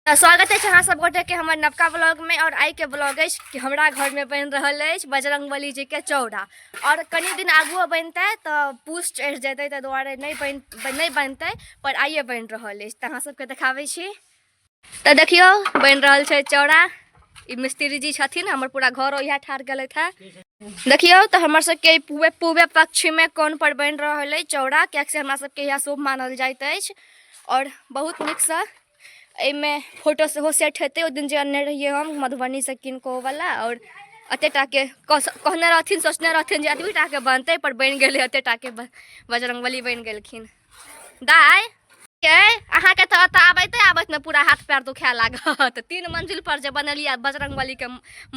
तऽ स्वागत अछि अहाँ सब गोटे के हमर नवका ब्लॉग में और आइ के ब्लॉग अछि कि हमरा घर में बनि रहल अछि बजरंगबली जी के चौरा और कनि दिन आगुओ बनतै तऽ पूस चढ़ि जेतै ताहि दुआरे नहि बनि नहि बनतै पर आइए बनि रहल अछि तऽ अहाँ सबके देखाबै छी तऽ देखियौ बनि रहल छै चौरा ई मिस्त्री जी छथिन हमर पूरा घर इएह ठाढ़ गेलथि हेँ देखियौ तऽ हमर सबके पूवे पूवे पक्षमे कोन पर बनि रहल अछि चौरा किएकि से हमरा सबके इएह शुभ मानल जाइत अछि आओर बहुत नीकसँ एहिमे फोटो सेहो सेट हेतै ओहि दिन जे अनने रहियै हम मधुबनीसँ कीन कऽ ओ वला आओर एते टाके कहने रहथिन सोचने रहथिन जे एतबी टाके बनतै पर बनि गेलै एते टाके बजरंगबली बनि गेलखिन दाइ यै अहाँके तऽ एतऽ आबैते आबैत ने पूरा हाथ पैर दुखाए लागत तीन मंजिल पर जे बनेलियै बजरंगबलीके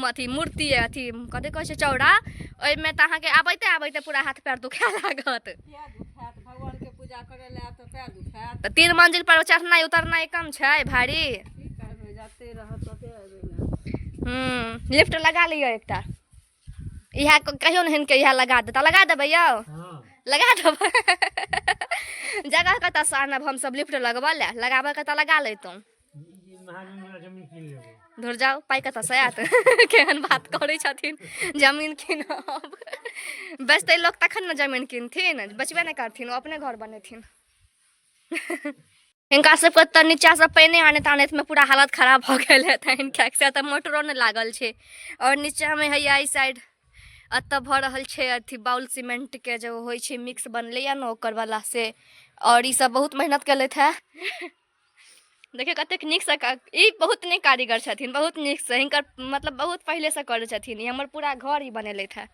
अथी मूर्ति अथी कथी कहै छै चौरा ओहिमे तऽ अहाँके आबैते आबैते पूरा हाथ पैर दुखाए लागत किया दुखायत भगवानके पूजा करै लए आयब तऽ पैर दुखायत तऽ तीन मंजिल पर चढ़नाइ उतरनाइ कम छै भारी की करबै जते रहत तते अयबै ने हूँ लिफ्ट लगा लिअ एकटा इएह कहियो ने हिनके इएह लगा देता लगा देबै यौ लगा देबै जगह कतऽसँ आनब हमसब लिफ्ट लगबऽ लए लगाबऽके तऽ लगा लैतहुँ धुर जाउ पाइ कतऽसँ आयत केहन बात करै छथिन जमीन कीनब बेचतै लोक तखन ने जमीन कीनथिन बेचबे नहि करथिन ओ अपने घर बनेथिन हिनका सबके तऽ नीचासँ पानि आनैत आनैतमे पूरा हालत खराब भऽ गेल हेतनि किएकि से तऽ मोटरो नहि लागल छै आओर नीचाँमे हैया एहि साइड एतऽ भऽ रहल छै अथी बाउल सीमेंटके जे होइ छै मिक्स बनलैए ने ओकर वाला से आओर ई सब बहुत मेहनत केलथि हेँ देखियौ कतेक नीकसँ ई बहुत नीक कारीगर छथिन बहुत नीकसँ हिनकर मतलब बहुत पहिलेसँ करै छथिन ई हमर पूरा घर ई बनेलथि हेँ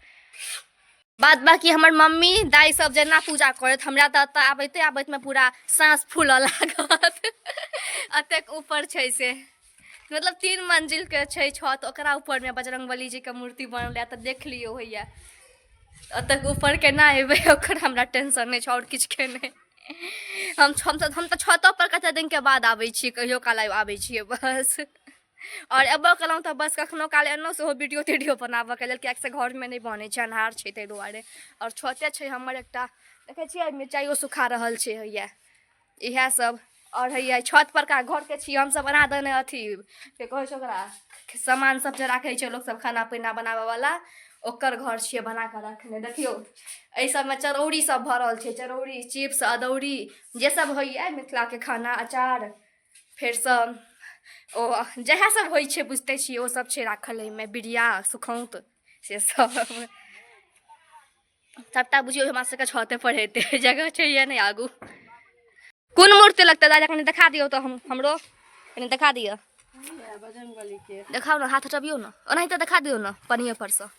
बाद बाकी हमर मम्मी दाइ सब जेना पूजा करत हमरा तऽ एतऽ आबैते आबैतमे पूरा साँस फूलऽ लागत एतेक ऊपर छै से मतलब तीन मंजिलके छै छत ओकरा ऊपरमे बजरंगबली जीके मूर्ति बनल यऽ तऽ देख लियौ होइए एतेक ऊपर केना एबै ओकर हमरा टेंशन नहि छै आओर किछुके नहि हम हम तऽ छतो पर कते दिनके बाद आबै छियै कहियो काल आबै छियै बस आओर एबो केलहुँ तऽ बस कखनो काल एलहुँ सेहो वीडियो तीडियो बनाबऽके लेल किएकि से घरमे नहि बनै छै अन्हार छै ताहि दुआरे आओर छते छै हमर एकटा देखै छियै मिरचाइयो सुखा रहल छै हैया इएह सब आओर हैया छत परका घरके छी हमसब बना देने अथी के कहै छै ओकरा सामान सब जे राखै छै लोक सब खाना पीना बनाबऽ वाला ओकर घर छियै बना कऽ रखने देखियौ एहि सबमे चरौरी सब भरल छै चरौरी चिप्स अदौरी जे सब होइए मिथिलाके खाना अचार फेरसँ ओ जएह सब होइ छै बुझिते छियै ओ सब छै राखल एहिमे बिरिया सुखौंत से सब सबटा बुझियौ हमरा सबके छते पर हेतै जगह छैहे नहि आगू कोन मूर्ति लगतै दादा कनि देखा दियौ तऽ हम हमरो कनि देखा दिअ बजरंगबलीके देखाउ ने हाथ हटबियौ ने ओनाहिते देखा दियौ ने पनिये परसँ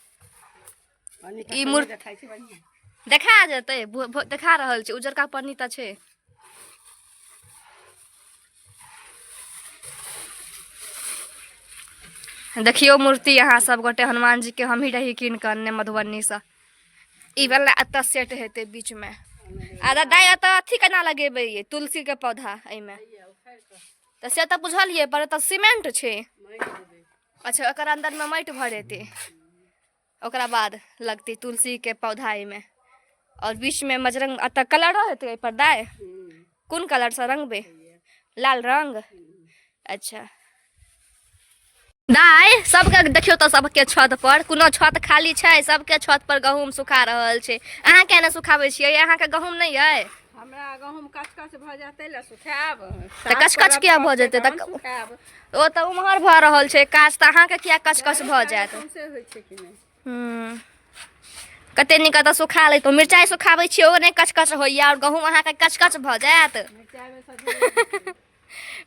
ई मूर्ति देखाइ छै बढ़िआँ देखा जेतै देखा रहल छै उजरका पन्नी तऽ छै देखियौ मूर्ति अहाँ सब गोटे हनुमान जी के हमही रही कीन कऽ अनने मधुबनी से ई वाला एतऽ सेट हेतै बीच में आ दाइ एतऽ अथी केना लगेबै ये तुलसी के पौधा एहिमे तऽ से तऽ बुझलियै पर एतऽ सीमेंट छै अच्छा एकर अंदर में माटि भरेतै ओकरा बाद लगतै तुलसीके पौधा एहिमे आओर बीचमे बजरंग एतऽ कलरो हेतै एहिपर दाइ कोन कलरसँ रङ्गबै लाल रङ्ग अच्छा दाइ सबके देखियौ तऽ सबके छत पर कोनो छत खाली छै सबके छत पर गहूँम सुखा रहल छै अहाँ किया नहि सुखाबै छियै अहाँके गहूँम नहि अइ हमरा गहूँम कचकच भऽ जेतै लए सुखायब तऽ कचकच किया भऽ जेतै तऽ सुखायब ओ तऽ उम्हर भऽ रहल छै काज तऽ अहाँके किया कचकच भऽ जायत सौंसे होइ छै कि नहि हूँ कते नीक तऽ सुखा लैतहुँ मिरचाइ सुखाबै छियै ओ नहि कचकच होइए आओर गहूँम अहाँके कचकच भऽ जायत मिरचाइमे सँ झड़ि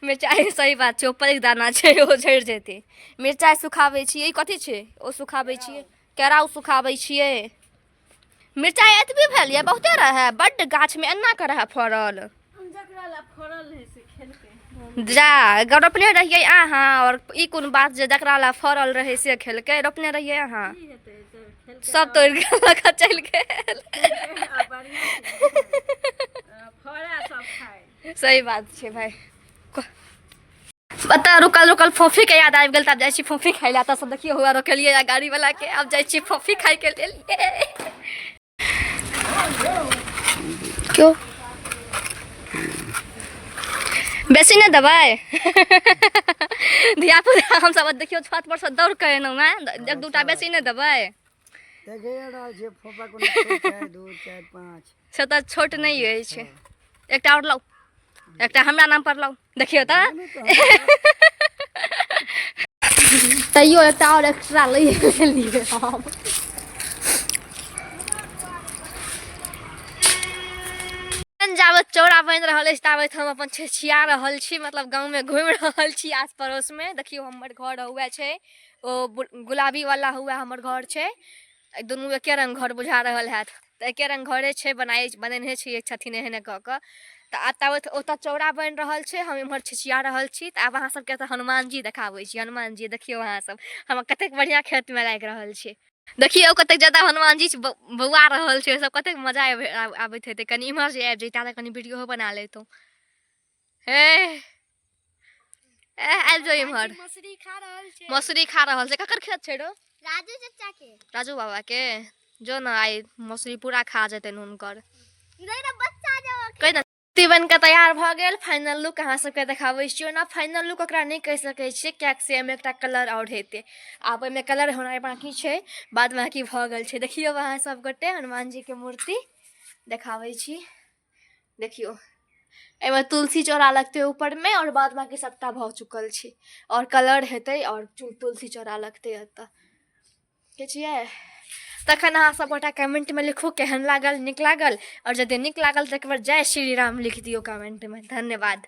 मिरचाइ सही बात छै ओ पैघ दाना छै ओ झड़ि जेतै मिरचाइ सुखाबै छियै ई कथी छै ओ सुखाबै छियै केराउ सुखाबै छियै मिरचाइ एतबी भेल यऽ बहुते रहए बड्ड गाछमे एना कऽ रहए फड़ल जकरा लए फड़ल रहै से खेलकै जा रोपने रहियै अहाँ आओर ई कोन बात जे जकरा लए फड़ल रहै से खेलकै रोपने रहियै अहाँ की हेतै से खेलकै सब तोड़ि कऽ लऽ कऽ चलि गेल आ बढ़िआँ छै। आ, फड़ै सब खाइ सही बात छै भाय एतऽ रुकल रुकल फोफीके याद आबि गेल तऽ आब जाइ छी फोफी खाइ लए एतऽ देखियौ हुआ रोकलियै या गाड़ी वाला के आब जाइ छी फोफी खाइके लेल क्यों बेसी नहि देबै हमसब देखियौ छत पर से दौड़ कऽ एलहुँ हेँ, एक दूटा बेसी नहि देबै। देखिए रहल छियै फोफा कोनो छोट छै, 2 4 5। से तऽ छोट नहि अछि। एकटा आओर लाउ, एकटा हमरा नाम पर लाउ। देखियौ तऽ तैयो एकटा आओर एक्स्ट्रा लऽ लेलियै हम। जाबत चौरा बनि रहल अछि ताबत हम अपन छिछिया रहल छी, मतलब गाँवमे घुमि रहल छी आस पड़ोसमे। देखियौ हमर घर हुए छै, ओ गुलाबी वाला हुए हमर घर छै। दुनू एके रंग घर बुझा रहल हैत, तऽ एके रंग घरे छै, बनाइ बनेने छियै छथिन एहने कऽ कऽ। तऽ आब ताबत ओतऽ चौरा बनि रहल छै, हम इम्हर छिछिया रहल छी। तऽ आब अहाँ सबके तऽ हनुमान जी देखाबै छी। हनुमान जी देखियौ अहाँ सब, हम कतेक बढ़िआँ खेतमे लागि रहल छै। देखियौ कतेक ज्यादा हनुमान जी बौआ रहल छै सब, कतेक मजा आबैत हेतै। कनि इम्हर जे आबि जैता तऽ कनि वीडियो बना लेतहुँ। हे ए आबि जाउ इम्हर। मसुरी खा रहल छै, मसुरी खा रहल छै। ककर खेत छै रो? राजू चाचा के। राजू बाबा के। जो ने आइ मसुरी पूरा खा जेतनि हुनकर। बच्चा कहि ने। मूर्ति बनि कऽ तैयार भऽ गेल। फाइनल लुक अहाँ सबके देखाबै छी। ओना फाइनल लुक ओकरा नहि कहि सकै छियै, किएकि से एहिमे एकटा कलर आओर हेतै, आब ओहिमे कलर होनाइ बाँकी छै, बाद बाँकी भऽ गेल छै। देखियौ अहाँ सब गोटे हनुमान जीके मूर्ति देखाबै छी। देखियौ एहिमे तुलसी चौरा लगतै ऊपरमे, आओर बाद बाँकी सबटा भऽ चुकल छै, आओर कलर हेतै आओर तुलसी चौरा लगतै एतऽ। ठीक छियै? तखन अहाँ सब गोटा कमेंटमे लिखू केहन लागल, नीक लागल? आओर यदि नीक लागल तऽ एक बेर जय श्री राम लिख दियौ कमेंटमे। धन्यवाद।